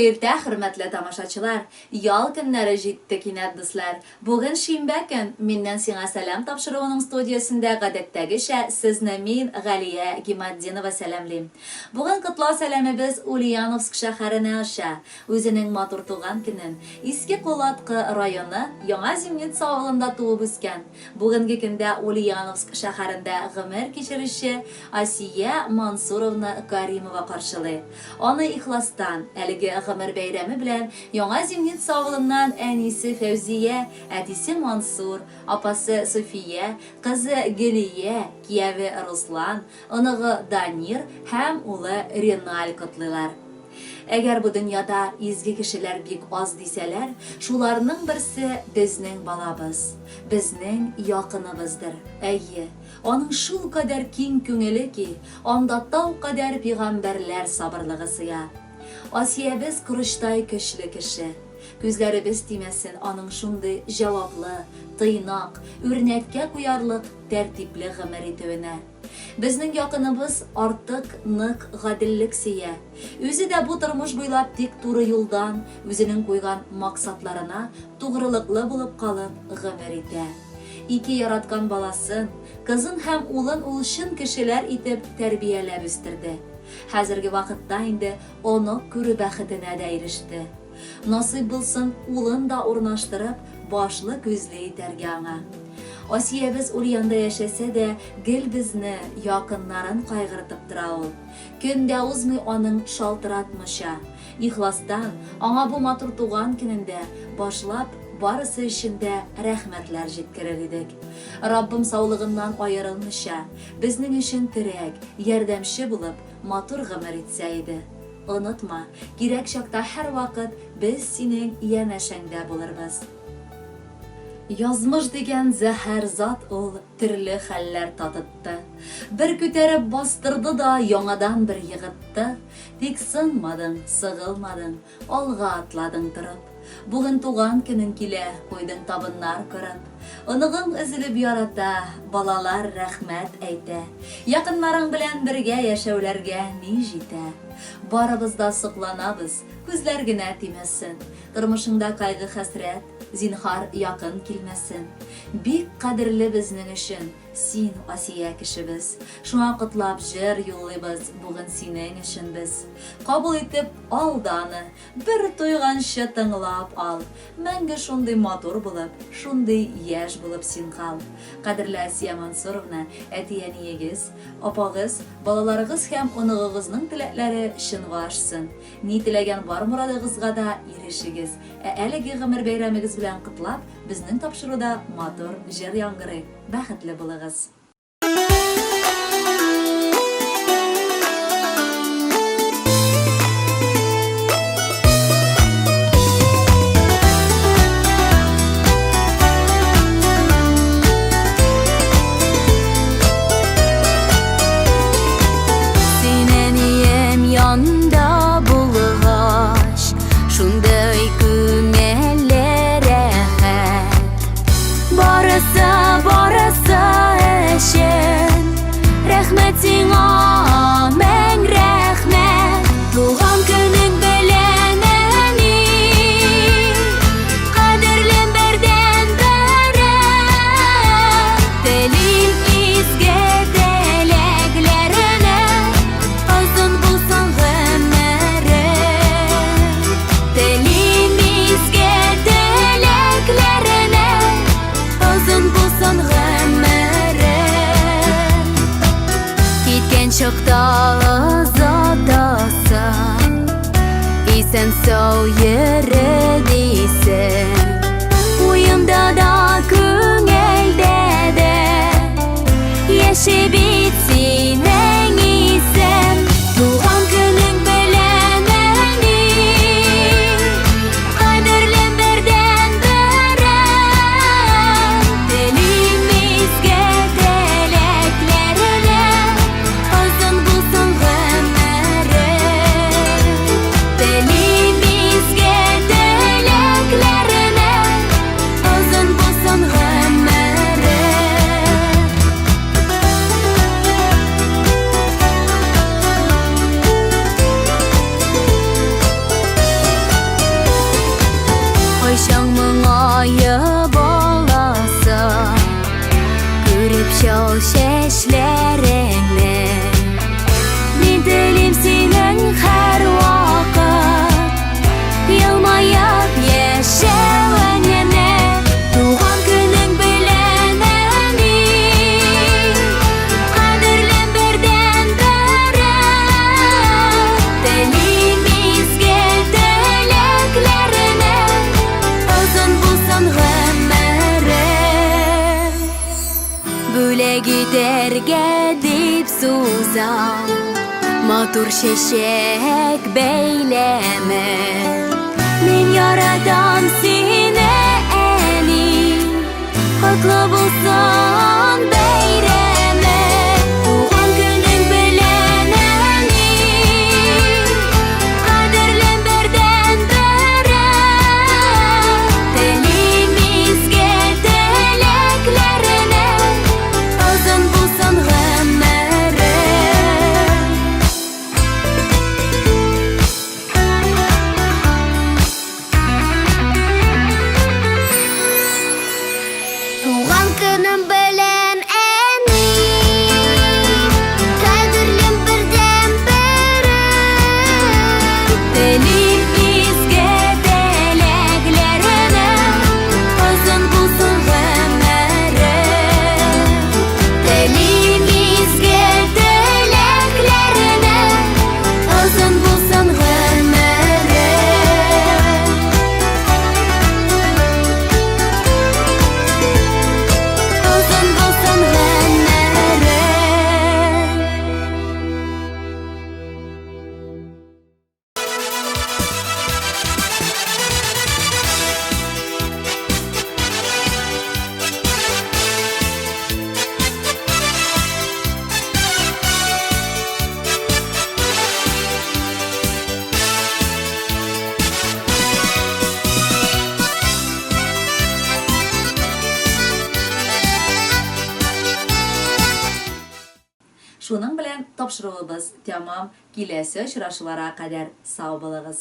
иртә, хөрмәтле тамашачылар! Ял көннәре җитте кинәт, дуслар. Бүген шимбә көн, Миннән сиңа сәлам тапшыруының студиясендә гадәттәгечә сезне мин, Галия Гиматдинова сәламлим. Бүген котлау сәламебез Ульяновск шәһәренә оча. Үзенең матур туган көнен Иске Кулаткы районы Яңа Зимница авылында туып үскән, Бүгенге көндә Ульяновск шәһәрендә гомер кичерүче Асия Мансуровна Каримова каршылый. Аны ихластан, әлеге гомер бәйрәме белән Яңа Зимница авылыннан әнисе Фәүзия, әтисе Мансур, апасы Суфия, кызы Гөлия, кияве Руслан, оныгы Данир һәм улы Реналь котлыйлар. Әгәр бу дөньяда изге кешеләр бик аз дисәләр, шуларның берсе безнең балабыз, безнең якыныбыздыр. Әйе, аның шулкадәр киң күңеле ки, анда тау кадәр пигамбәрләр сабырлыгы сыя. Асиябез корычтай көчле кеше. Күзләребез тимәсен аның шундый җаваплы, тыйнак, үрнәккә куярлык тәртипле гомер итүенә. Безнең якыныбыз артык нык гаделлек сөя. Үзе дә бу тормыш буйлап тик туры юлдан, үзенең куйган максатларына тугрылыклы булып калып гомер итә. Ике яраткан баласын, кызын һәм улын ул чын кешеләр итеп тәрбияләп үстерде. Хәзерге вакытта инде онык күрү бәхетенә дә иреште. Насыйп булсын, улын да урнаштырып, башлы-күзле итәргә аңа. Асиябез Ульянда яшәсә дә, гел безне, якыннарын кайгыртып тора ул. Көн дә узмый аның шалтыратмыйча. Ихластан, аңа бу матур туган көнендә, башлап, барысы өчен дә рәхмәтләр җиткерер идек. Раббым саулыгыннан аерылмыйча, безнең өчен терәк, ярдәмче булып, матур гомер итсә иде. Онытма, кирәк чакта һәрвакыт без синең янәшәңдә булырбыз. Язмыш дигән зәһәр зат ул төрле хәлләр татытты. Бер күтәреп бастырды да яңадан бер егытты. Тик сынмадың, сыгылмадың, алга атладың торып. Бүген туган көнең килә, куйдың табыннар корып. Оныгың өзелеп ярата, балалар рәхмәт әйтә. Якыннарың белән бергә яшәүләргә ни җитә? Барыбыз да сокланабыз, күзләр генә тимәсен. Тормышыңда кайгы-хәсрәт, зинһар, якын килмәсен. Бик кадерле безнең өчен син, Асия кешебез. Шуңа котлап җыр юллыйбыз бүген синең өчен без. Кабул итеп ал да аны, Бер туйганчы тыңлап ал. Мәңге шундый матур булып, шундый яшь булып син кал. Кадерле Асия Мансуровна, әти-әниегез, апагыз, балаларыгыз һәм оныгыгызның теләкләре чынга ашсын. Ни теләгән бар морадыгызга да ирешегез. Ә әлеге гомер бәйрәмегез белән котлап, безнең тапшыруда матур җыр яңгырый. Бәхетле булыгыз! Син әнием янында булгач, шундый күңелле рәхәт. Барысы, барысы өчен Рәхмәт сиңа, мең рәхмәт Туган көнең белән, әни Кадерлем бердән-берем Телим изге теләкләреңә Озын булсын гомерең Телим изге теләкләренә Озын булсын гомерең Киткән чакта озатасың Исән сау йөре дисең Уемда да күңелдә дә Яши бит синең исем Туган көнең белән әни Кадерлем бердән-берем Телим изге теләкләреңә Озын булсын гомерең Телим изге теләкләреңә Озын булсын гомерең. Ал чәчләреңне. Мин телим синең һәрвакыт Елмаеп яшәвеңне. Туган көнең белән, әни, Кадерлем бердәнберем. Телим изге теләкләреңә, Озын булсын гомерең. Бүләк итәргә дип сузам Матур чәчәк бәйләме. Мин яратам сине, әни, Котлы булсын бәйрәме. Туган көнең белән, әни, Кадерлем бердәнберем. Телим изге теләкләреңә, Озын булсын гомерең. Туган көнем белән, әни, Кадерлем бердәнберем. Телим изге теләкләреңә, Озын булсын гомерең. Телим изге теләкләреңә, Озын булсын гомерең. Озын булсын гомерең. Шуның белән тапшыруыбыз тәмам. Киләсе очрашуларга кадәр сау булыгыз.